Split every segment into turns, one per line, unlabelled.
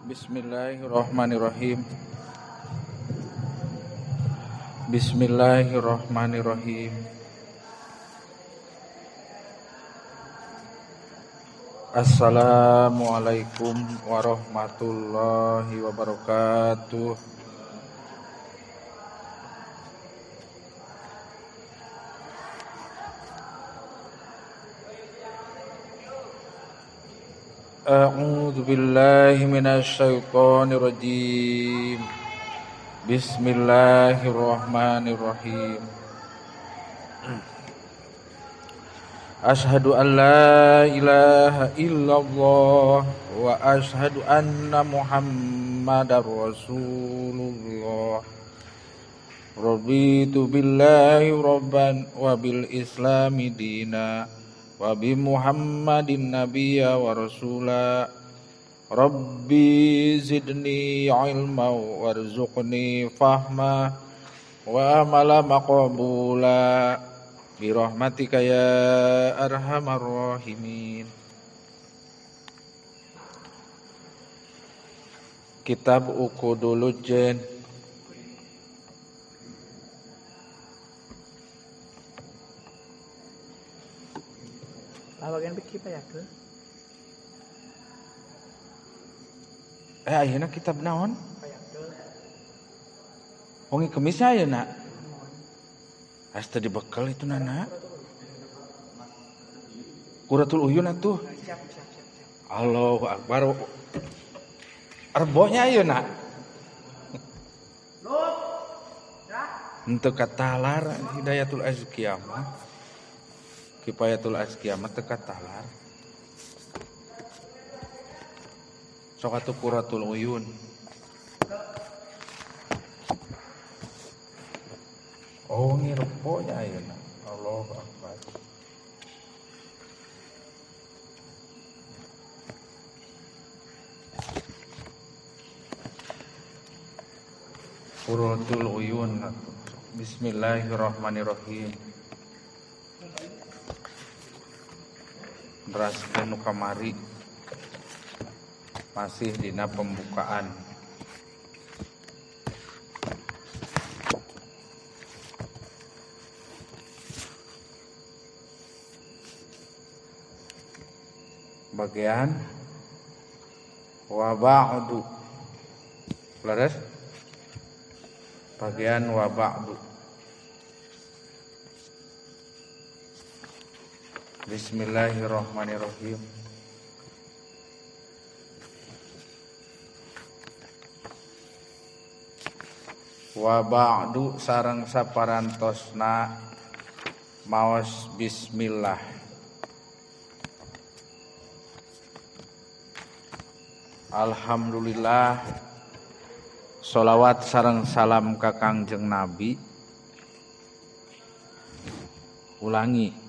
Bismillahirrahmanirrahim. Bismillahirrahmanirrahim. Assalamualaikum warahmatullahi wabarakatuh. A'udzu billahi minasyaitonir rajim. Bismillahirrahmanirrahim. Asyhadu an la ilaha illallah wa asyhadu anna Muhammadar Rasulullah. Raditu billahi rabban wa bil islami dina wa bi Muhammadin nabiyya wa rasula. Rabbi zidni ilma warzuqni fahma wa amala maqbula bi rahmatika ya arhamar rahimin. Kitab Uqudul Lujain.
Bagian pikir ya tuh.
Ayeuna kitab naon? Wengi kemis ayeuna. Asa dibekel itu nana. Quratul Uyun atuh. Allahu Akbar. Rebonya ayeuna. Henteu katalar Hidayatul Azkiyah mah. Kifayatul Azkiyah mah teu katalar. Sok atuh Quratul Uyun. Oh ngireponya ayeuna. Allahu Akbar. Quratul Uyun. Bismillahirrahmanirrahim. Neraskeun nu kamari masih dina pembukaan. Bagian wa ba'du. Leres? Bagian wa ba'du. Bismillahirrahmanirrahim. Wa ba'du sareng saparantosna maos bismillah. Alhamdulillah, sholawat sareng salam ka Kangjeng Nabi. Ulangi.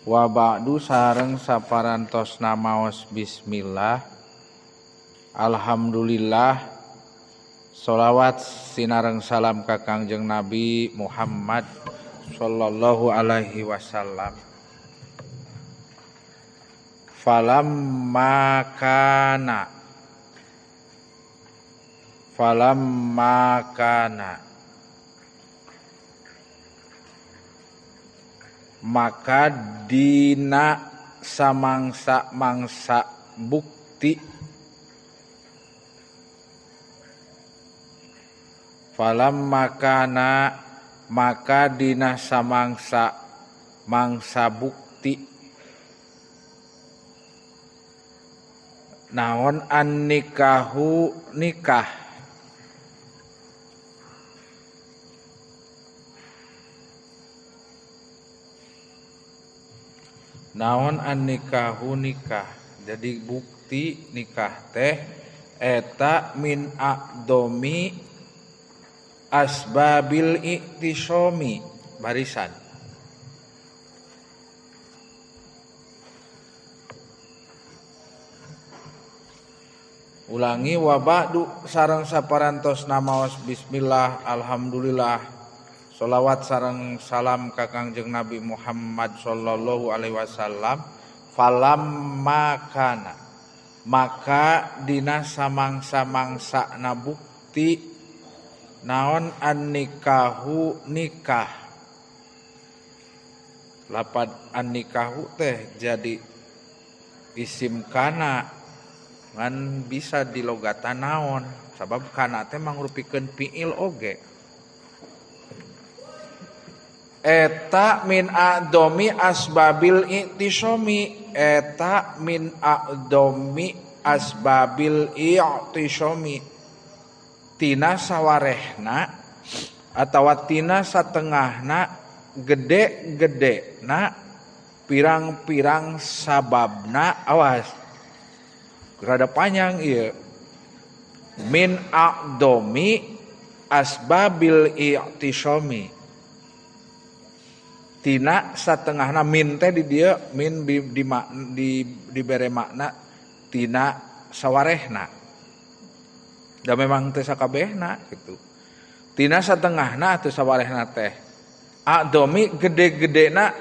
Wa ba'du sareng saparantosna maos bismillah. Alhamdulillah, sholawat sinareng salam ka Kangjeng Nabi Muhammad sallallahu alaihi wasallam. Falamma kana, maka dina samangsa-mangsa bukti. Falamma kana, maka dina samangsa mangsa bukti. Naon an nikahu nikah. Naon an nikahu nikah. Jadi bukti nikah teh eta min a'domi asbabil iktisomi barisan. Ulangi wa ba'du sareng saparantosna maos bismillah alhamdulillah sholawat sareng salam ka Kangjeng Nabi Muhammad sallallahu alaihi wasallam. Falamma kana, Maka dina samangsa-mangsa na bukti naon an-nikahu nikah. Lapad an-nikahu teh jadi isim kana ngan bisa dilogatan naon sabab kana teh mangrupikeun fiil oge. Eta min a'domi asbabil i'tisomi, eta min a'domi asbabil i'tisomi, tina sawarehna atawa tina satengahna gede-gede na pirang-pirang sababna. Awas rada panjang ieu. Min a'domi asbabil i'tisomi, tina satengahna, min teh di dieu min dibere makna tina sawarehna, da memang teh sakabehna gitu. Tina satengahna atau sawarehna teh a'domi gede-gedena,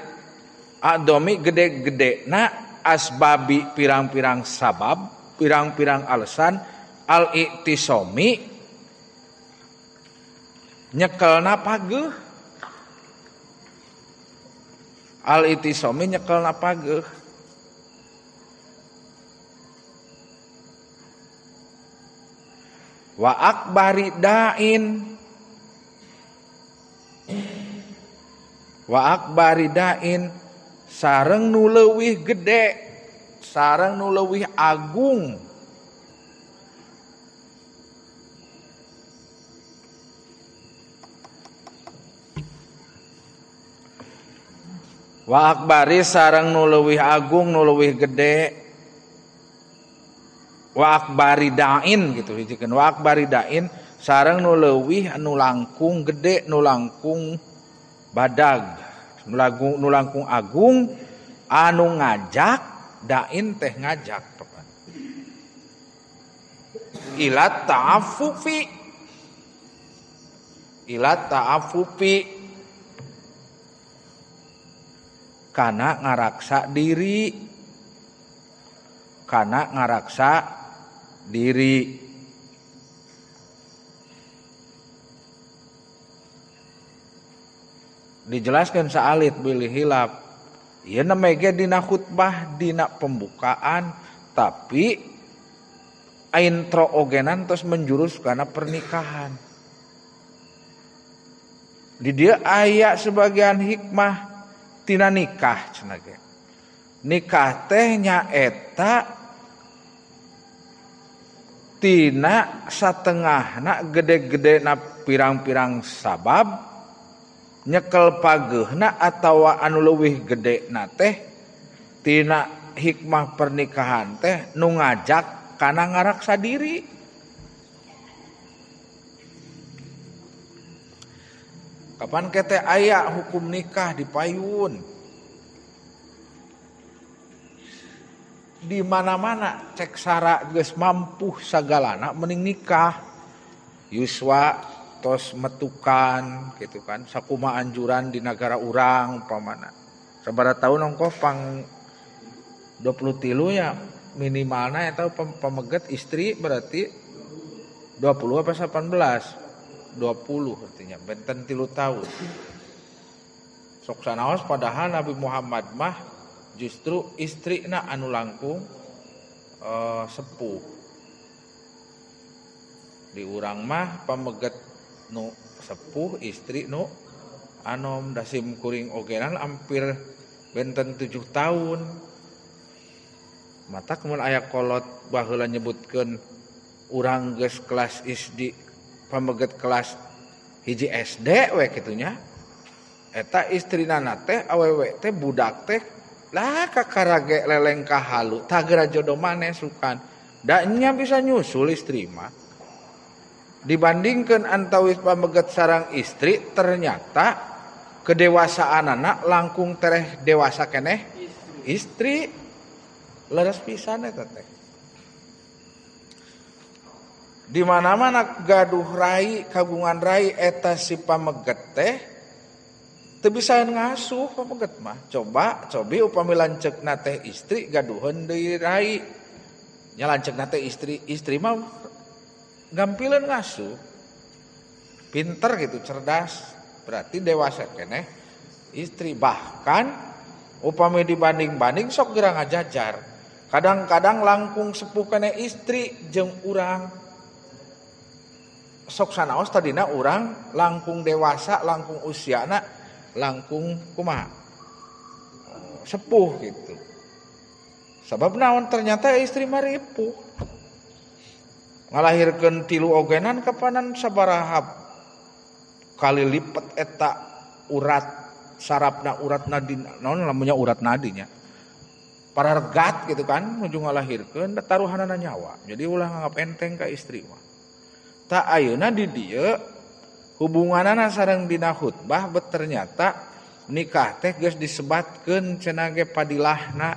a'domi gede-gedena asbabi pirang-pirang sabab, pirang-pirang alasan al-i'tisomi nyekelna pageuh. Al-i'tisomi nyekelna pageuh. Wa akbari da'in, wa akbari da'in sareng nu leuwih gede, sareng nu leuwih agung. Wa akbari sareng nu leuwih agung, nu leuwih gede. Wa akbari da'in gitu hijikeun. Wa akbari da'in sareng nu leuwih nu langkung gede, nu langkung badag, nu langkung agung anu ngajak, da'in teh ngajak papan. Ila ta'affufi, ila ta'affufi kana ngaraksa diri, kana ngaraksa diri. Dijelaskan saalit bilih hilap ieu nemege dina khutbah dina pembukaan, tapi intro ogenan terus menjurus kana pernikahan. Di dia aya sebagian hikmah tina nikah cenah ge. Nikah teh nyaeta tina satengahna gede-gedena pirang-pirang sabab nyekel pageuhna atawa anu leuwih gedena teh tina hikmah pernikahan teh nu ngajak kana ngaraksa diri. Kapan kete aya hukum nikah di payun? Di mana-mana cek sara geus mampu sagalana mending nikah. Yuswa tos metukan gitu kan, sakuma anjuran di negara urang umpamana. Sabaraha taun ongkoh pang 23 ya minimalna eta pameget istri berarti 20 apa 18? 20 artinya benten 3 tahun. Sok sanaos padahal Nabi Muhammad mah justru istrina anu langkung sepuh. Di urang mah pameget nu sepuh istri nu anom dasim kuring ogenan hampir benten 7 tahun. Mata kemun aya kolot baheula nyebutkeun urang geus kelas SD pameget kelas 1 SD we kitunya. Eta istrina teh awewe teh budak teh lah kakarage leleng kahalu tagera jodoh maneh sukan. Da nya bisa nyusul istri mah. Dibandingkan antawis pameget sarang istri ternyata kedewasaan anak langkung tereh dewasa keneh istri. Leres pisan eta teh. Di mana-mana gaduh rai kagungan rai eta si pameget teh teu bisa ngasuh pameget mah. Coba cobi upami lanceukna teh istri gaduheun deui rai. Nya lanceukna teh istri, istri mah gampileun ngasuh. Pinter gitu, cerdas. Berarti dewasa keneh istri, bahkan upami dibanding-banding sok geura ngajajar. Kadang-kadang langkung sepuh keneh istri jeung urang. Sok sanaos tadina urang langkung dewasa, langkung usiana, langkung kumaha? Sepuh gitu. Sabab naon ternyata istri mah ripuh. Ngalahirkeun tilu ogenan kapanan sabaraha kali lipat eta urat sarapna urat nadi naon lamunnya urat nadinya. Parargat gitu kan nuju ngalahirkeun taruhanana nyawa. Jadi ulah nganggap enteng ka istri mah. Tak ayeuna di dieu hubunganana sareng dina khutbah bet ternyata nikah teh geus disebatkeun cenah ge padilahna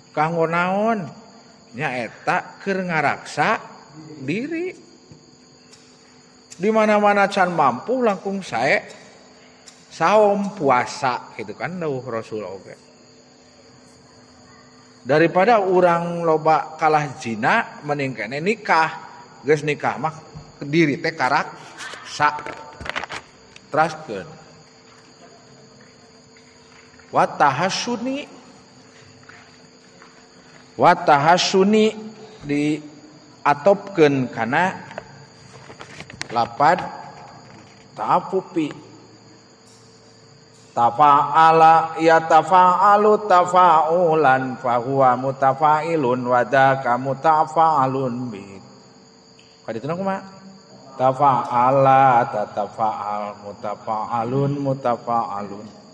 kanggo naon nyaeta keur ngaraksa diri. Di mana-mana can mampu langkung sae saum puasa gitu kan dawuh Rasul oge. Daripada urang loba kalah zina mending kene nikah. Geus nikah mah diri teh karak sa teraskeun. Wa tahassuni, wa tahassuni diatopkeun kana lapad ta'afufi. Tafa'ala ya tafa'alu tafa'ulan fahuwa mutafa'ilun wa dzaka mutafa'alun bi. Kadituna kumaha? Tafa'ala tatafa'al mutafa'alun mutafa'alun.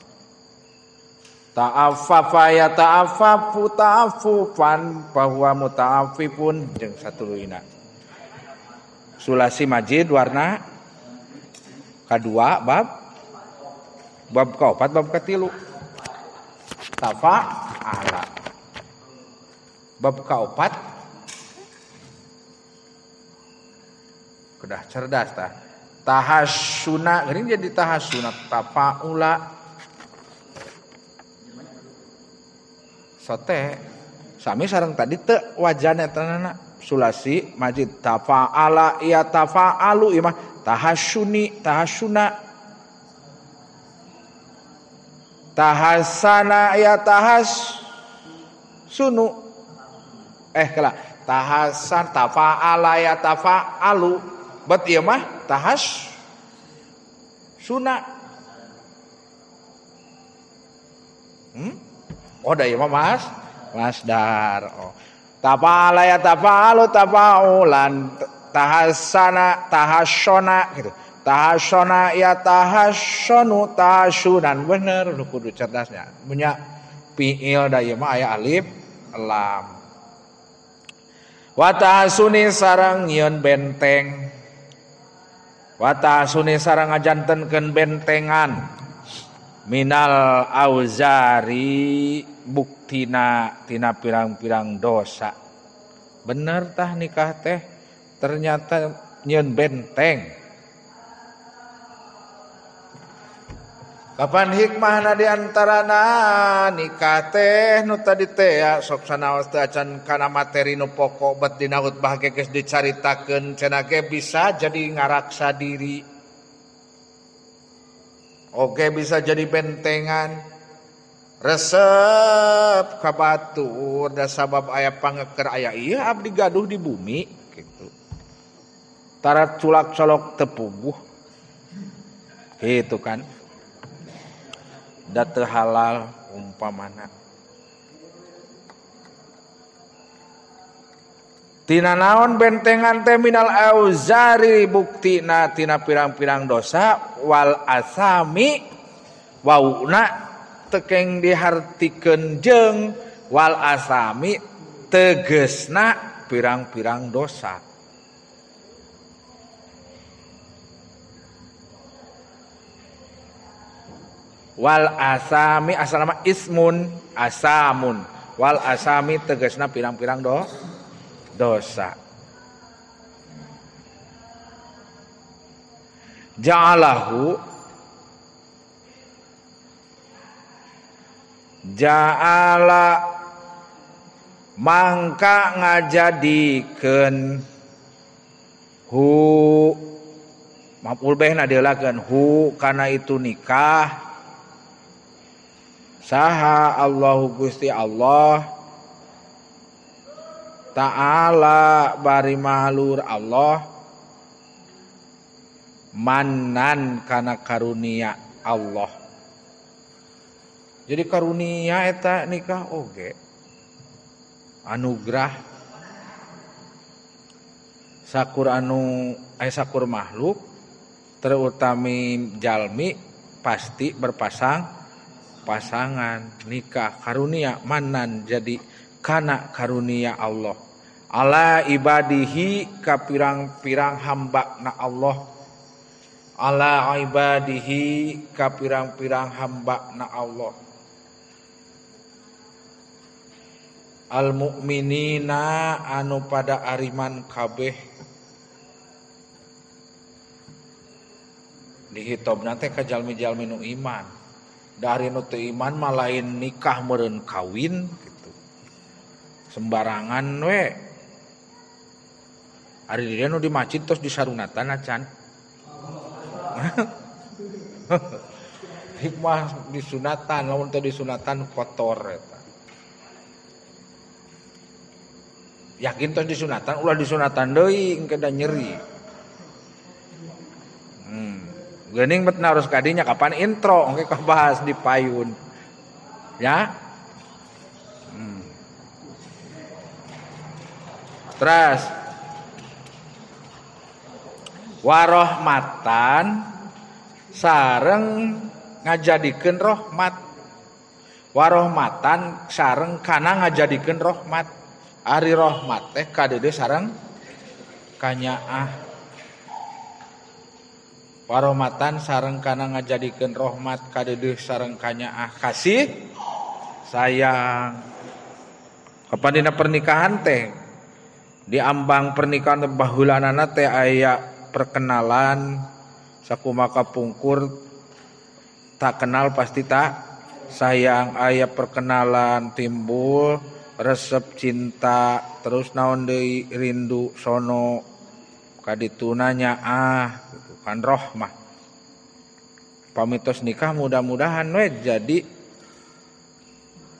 Ta'affafa ya ta'affafu ta'affufan fahuwa muta'affifun jeung satuluyna. Sulasi majid warna kadua bab kaopat bab katilu. Tafa'ala. Bab kaopat kedah cerdas tah. Tahassuna geuning jadi tahassuna tafa'ula. Sote sami sareng tadi teu wajan eta na sulasi majid tafa'ala ya tafa'alu ieu mah tahassuni tahassuna tahassana ya tahassunu kela tahassan tafa'ala ya tafa'alu bet ieu mah tahassuna. Oh da ieu mah mas masdar. Oh tafa'ala ya tafa'alu tafa'ulan tahassana tahassona gitu. Tahassona ya tahassonu tahassunan bener nu kudu cerdasnya. Punya fiil da ieu mah aya alif lam. Wa tahassuni sareng nyieun benteng. Wa tahassuni sareng ngajantenkeun bentengan. Minal auzari buktina tina pirang-pirang dosa. Bener tah nikah teh ternyata nyieun benteng. Kapan hikmahna di antarana nikah teh nu tadi teh ya sok sanaos teh acan kana materi nu pokok bet dina khutbah ge geus dicaritakeun cenah ge bisa jadi ngaraksa diri. Oke bisa jadi bentengan resep ka batur da sabab aya pangeker aya ieu abdi gaduh di bumi gitu. Tara culak colok teu puguh. Gitu kan. Da teu halal umpamana. Tina naon bentengan teh minal auzari buktina tina pirang-pirang dosa wal asami wauna tekeng dihartikeun jeung wal asami tegesna pirang-pirang dosa. Wal asami asalama ismun asamun wal asami tegesna pirang-pirang dosa. Ja'alahu ja'ala Mangka ngajadikeun hu maf'ul bih na diheulakeun hu kana itu nikah saha Allahu Gusti Allah Ta'ala bari mahalur Allah manan kana karunia Allah. Jadi karunia eta nikah oge anugerah sakur anu sakur makhluk terutami jalmi pasti berpasang pasangan nikah karunia manan jadi kana karunia Allah ala ibadihi ka pirang-pirang hamba na Allah ala ibadihi ka pirang-pirang hamba na Allah al mukminina anu pada ariman kabeh dihitobna teh ka jalmi-jalmi nu iman dari nu teu iman mah lain nikah meureun kawin gitu sembarangan we ari dirieu nu di masjid tos disarunatan acan hikmah disunatan lamun teu disunatan kotor eta yakin tos disunatan ulah disunatan deui engke da nyeri. Geuning bet harus kadinya kapan intro engke kabahas di payun. Ya. Terus warohmatan sareng ngajadikeun rahmat. Warohmatan sareng kana ngajadikeun rahmat. Ari rahmat teh kadeudeuh sareng kanyaah. Warohmatan sareng kana ngajadikeun rahmat kadeudeuh sareng kanyaah kasih sayang. Kapan dina pernikahan teh di ambang pernikahan bahulanana teh aya perkenalan sakumaha pungkur tak kenal pasti tak sayang aya perkenalan timbul resep cinta terus naon deui rindu sono kadituna nyaah gitu kan rohmah. Pamitos nikah mudah-mudahan we jadi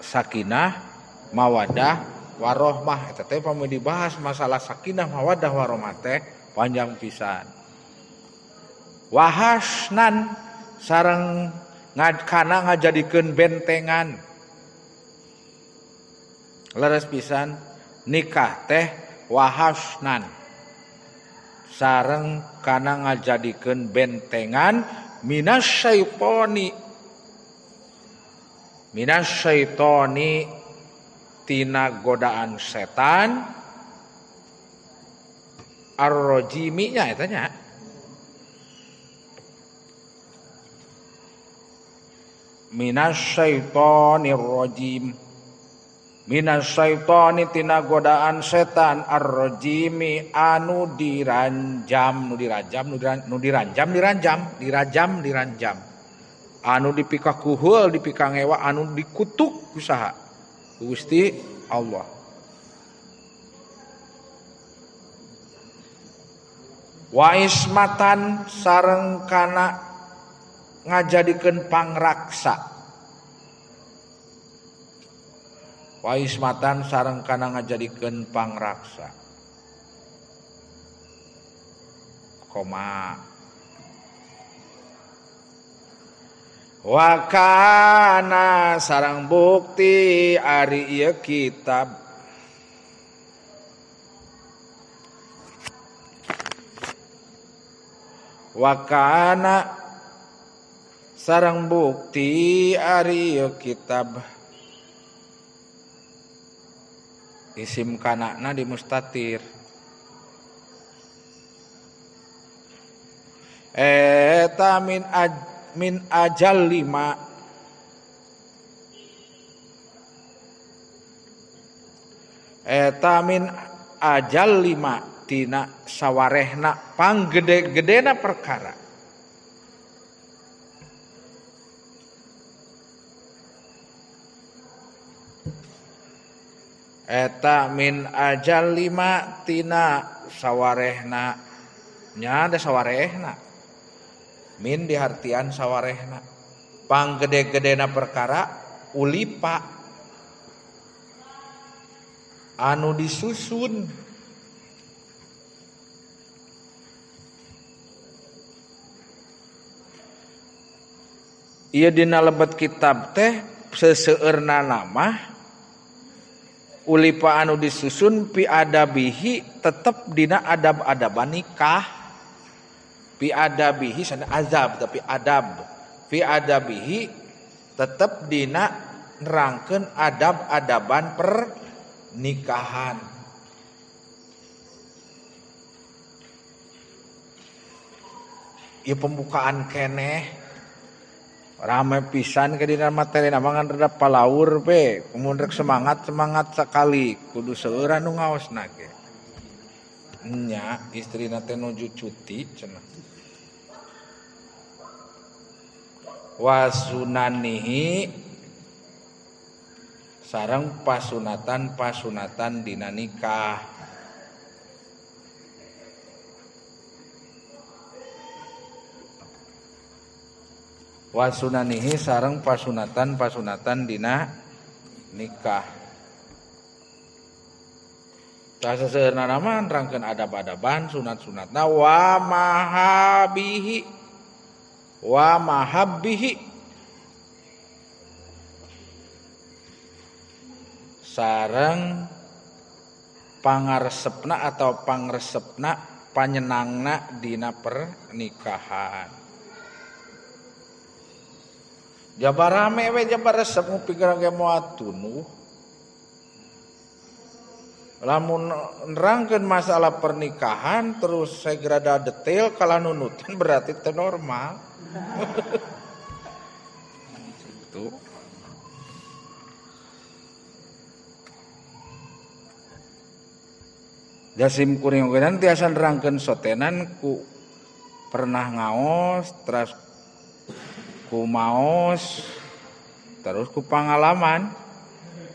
sakinah mawadah warohmah eta teh pami dibahas masalah sakinah mawadah warohmah teh panjang pisan. Wahasnan sareng kana ngajadikeun bentengan. Leres pisan nikah teh wahasnan sareng kana ngajadikeun bentengan minasyaitoni tina godaan setan ar-rajimi nya eta nya minasyaitonir rajim minasyaitoni tina godaan setan ar-rajimi anu diranjam nu dirajam nu diranjam diranjam dirajam diranjam anu dipikakuhul dipikangewa anu dikutuk ku saha Gusti Allah. Wa ismatan sareng kana ngajadikeun pangraksa. Wa ismatan sareng kana ngajadikeun pangraksa. Koma. Wa kana sareng bukti ari ieu kitab. Wa kana sareng bukti ari ieu kitab. Isim kanana di mustatir. Eta min ajal lima eta min ajal lima tina sawarehna panggede-gedena perkara. Eta min ajal lima tina sawarehna nya ada sawarehna min dihartian sawarehna panggede-gedena perkara ulipa anu disusun ieu dina lebet kitab teh seseueurna nama ulipa anu disusun pi adabihi tetep dina adab-adaban nikah pi adabihi sana azab tapi adab fi adabihi tetep dina nerangkeun adab-adaban pernikahan. Ieu pembukaan keneh rame pisan ke dina materi namangan rada palaur be mun rek semangat semangat sekali kudu seueur anu ngaosna ge nya istrina teh nuju cuti cenah wasunanihi sareng pasunatan-pasunatan dina nikah. Wasunanihi sareng pasunatan-pasunatan dina nikah. Tah seseueurna mah nerangkeun adab-adaban sunat-sunatna wa mahabihi wa mahabbihi sareng pangaresepna atau pangresepna panyenangna dina pernikahan. Jabar rame we jabar resep ngupikiran ge moal tunuh. Lamun nerangkeun masalah pernikahan terus segrada detail kalah nunutan berarti teu normal. Gitu. Jasim kuring oge tiasa nerangkeun sotenan ku pernah ngaos terus ku maos terus ku pangalaman.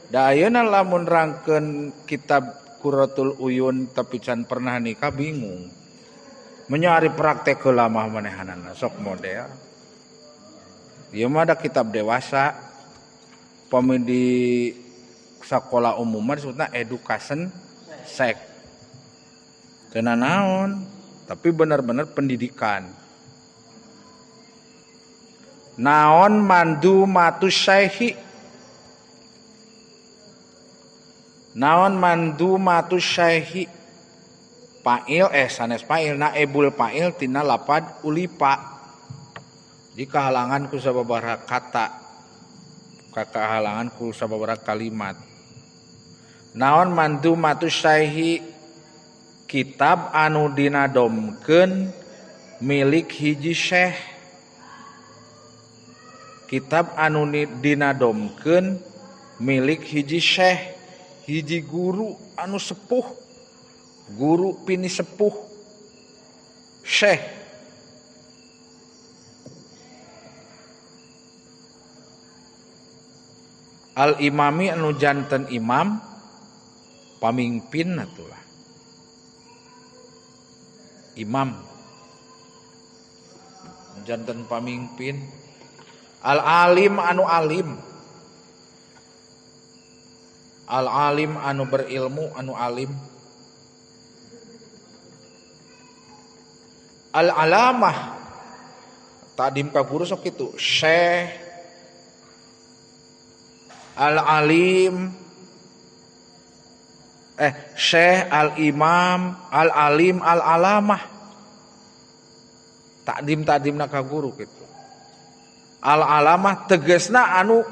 Da ayeuna lamun rangkeun kitab Qurratul Uyun tapi can pernah nikah bingung. Menyari praktek heula mah manehanana sok model. Ieu mah ada kitab dewasa. Pami di sakola umum mah disebutna education sek. Teu naon, tapi benar-benar pendidikan. Naon mandu matu syaihi naon mandu matu syaihi fa'il sanes fa'il naibul fa'il tina lapad ulipa jika halangan ku sababaraha kata kahalangan ku sababaraha kalimat naon mandu matu syaihi kitab anu dinadomkeun milik hiji syekh kitab anu dinadomkeun milik hiji syekh hiji guru anu sepuh guru pini sepuh syekh al imami anu janten imam pamimpin atulah imam janten pamimpin al alim anu alim al alim anu berilmu anu alim al alamah tadim ka guru sok kitu syekh al alim syekh al imam al alim al alamah takdim takdimna ka guru kitu. Al alamah tegesna anu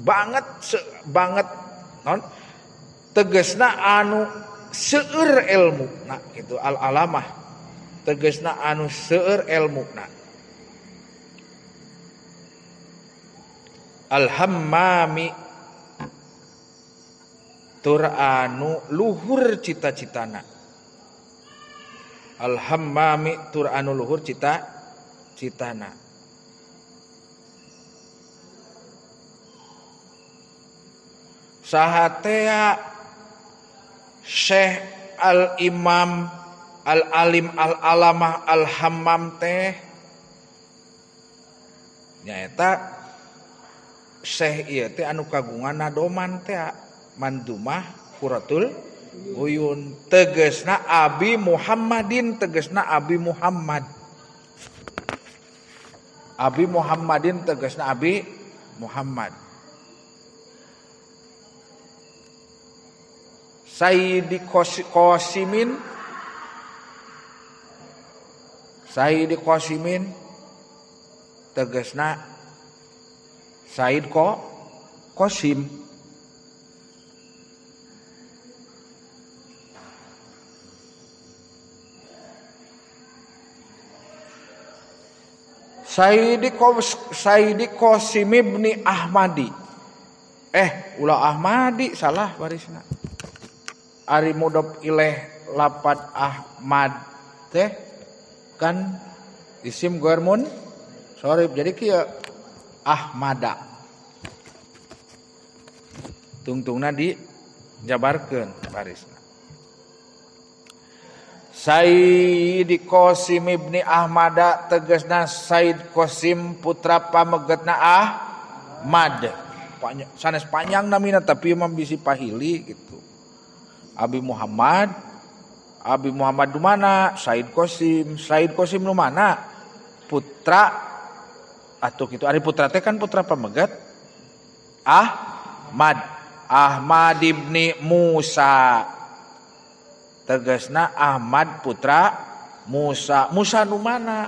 banget banget non tegesna anu seueur ilmu nah gitu al alamah tegesna anu seueur ilmu nah al hammami tur anu luhur cita-citana al hammami tur anu luhur cita-citana sahatea Syekh Al-Imam Al-Alim Al-Alamah Al-Hammam teh nyaeta Syekh ieu teh anu kagungan nadoman teh mandumah Qurratul Uyun tegesna Abi Muhammadin tegesna Abi Muhammad. Abi Muhammadin tegesna Abi Muhammad. Sayyidi Qasimin Sayyidi Qasimin tegesna Said Qasim. Sayyidi Qasim ibni Ahmadi. Ulah Ahmadi salah barisna. Ari mudhof ilaih lapad Ahmad teh kan isim ghair munsharif jadi kieu Ahmada. Tungtungna dijabarkeun barisna. Sayyidi Qasim ibni Ahmada tegasna Said Qasim putra pamegetna Ahmad. Sanes panjang namina tapi mah bisi pahili gitu. Abi Muhammad nu mana? Said Qasim. Said Qasim nu mana? Putra atuh kitu. Ari putra teh kan putra pameget Ahmad. Ahmad ibni Musa. Tegasna Ahmad putra Musa. Musa nu mana?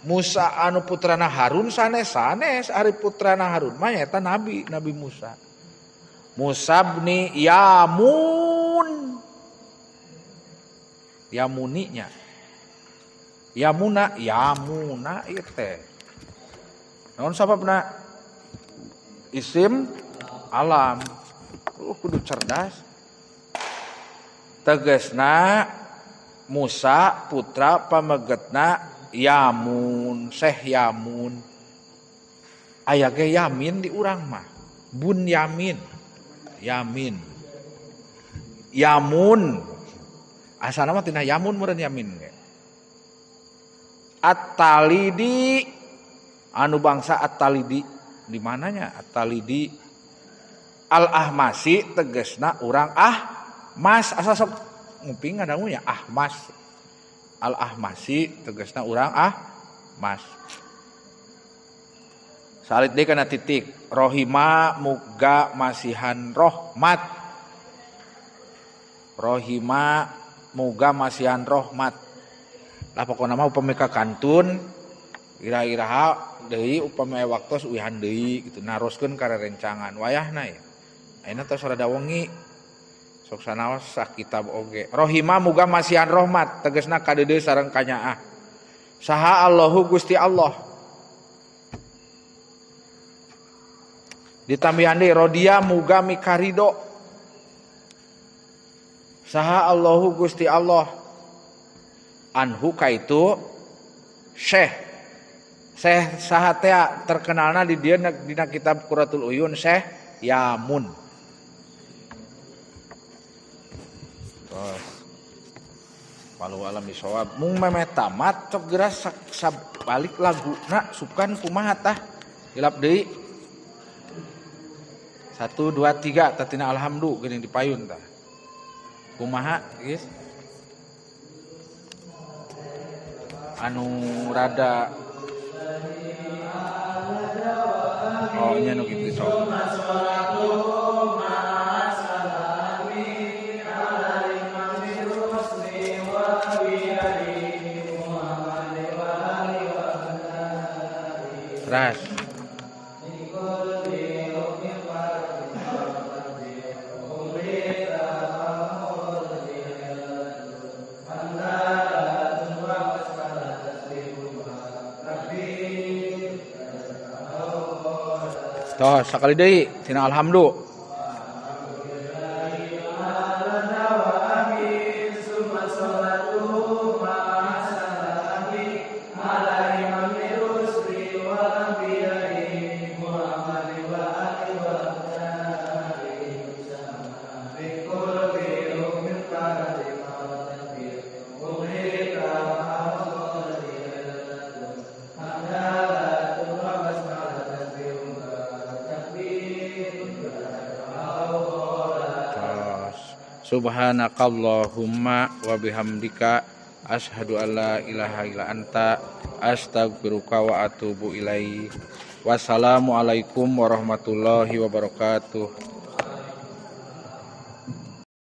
Musa anu putrana Harun sanes-sanes. Ari putrana Harun mah nyaeta Nabi, Nabi Musa. Musa bni Yamun. Yamuninya. Yamuna, Yamuna ieu teh. Naon sababna? Isim alam. Kudu cerdas. Tegesna Musa putra pamegetna Yamun, Syekh Yamun. Aya ge Yamin di urang mah. Bun Yamin. Yamin. Yamun. Asalna mah tina Yamun meureun Yamin ge. At-Talidi anu bangsa At-Talidi di mananya At-Talidi Al-Ahmasi tegesna urang Ahmas asa sok nguping ngadangu nya Ahmas. Al-Ahmasi tegesna urang Ahmas. Salit deui kana titik rohima muga masihan rohmat. Rohima muga masihan rohmat. Lah pokona mah upami ka kantun ira-iraha deui upami aya waktos uihan deui gitu naroskeun ka rerencangan wayahna ya. Ayeuna tos rada wengi. Sok sanaos sakitab oge. Rohima muga masihan rohmat tegesna kadeudeuh sareng kanyaah. Saha Allahu Gusti Allah. Ditambihan deui rodia muga mikarido. Saha Allahu Gusti Allah. Anhu kaitu Syekh. Syekh saha teh terkenalna di dieu dina kitab Qurratul Uyun Syekh Yamun. Terus walau alam bisawab mung memeh tamat cok geura balik laguna sukan kumaha tah hilap deui. 1 2 3 tatina alhamdu geuning dipayun tah. Kumaha geus? Anu rada oh nya nu kitu sok. Ras. Toh sakali deui tina alhamdu. Subhanakallahumma wa bihamdika asyhadu alla ilaha illa anta astaghfiruka wa atubu ilaik. Wassalamualaikum warahmatullahi wabarakatuh.